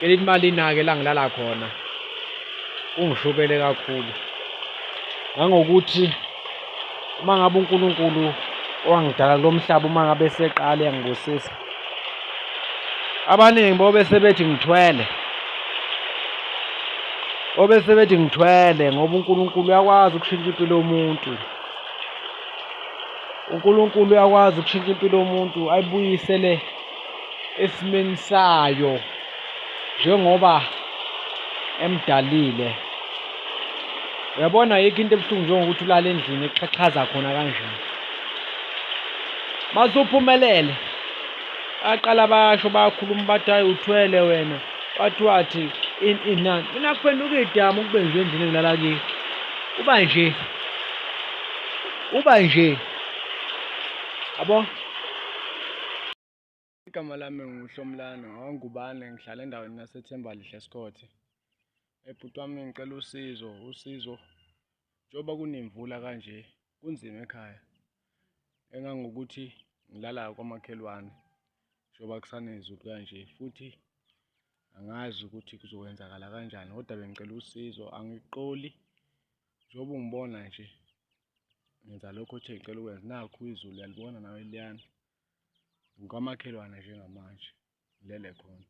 Ngicela imali inake la ngilala khona. Kungishubele kakhulu. Ngangokuthi uma ngabe uNkulunkulu owangidala kulo mhlaba uma ngabe eseqala eyangibusisa. Abaningi bobe sebethi ngithwele. Bobe sebethi ngithwele ngoba uNkulunkulu uyakwazi ukushintsha impilo yomuntu. uNkulunkulu uyakwazi ukushintsha impilo yomuntu ayibuyisele esimeni sayo njengoba emdalile. Uyabona ayikho into ebuhlungu njengokuthi ulale endlini exhaxhaza khona kanje. Masuphumelele baqala basho bakhuluma bathi hayi uthwele wena wathi wathi in inani mina kuphenduka idamu kube nje endlini engilala kiyo uba nje uba nje yabo. Igama lami nguHlomlane ngwaNgubane ngihlala endaweni yaseThembalihle Esikhothe. Bhuti wami ngicela usizo, usizo njengoba kunemvula kanje kunzima ekhaya engangokuthi ngilala kwamakhelwane njengoba kusanezulu kanje futhi angazi ukuthi kuzokwenzakala kanjani kodwa bengicela usizo angiqoli njengoba ungibona nje ngenza lokho othe ngicela ukwenza nakhu izulu uyalibona nawe liyana. Ngikwamakhelwane njengamanje ngilele khona.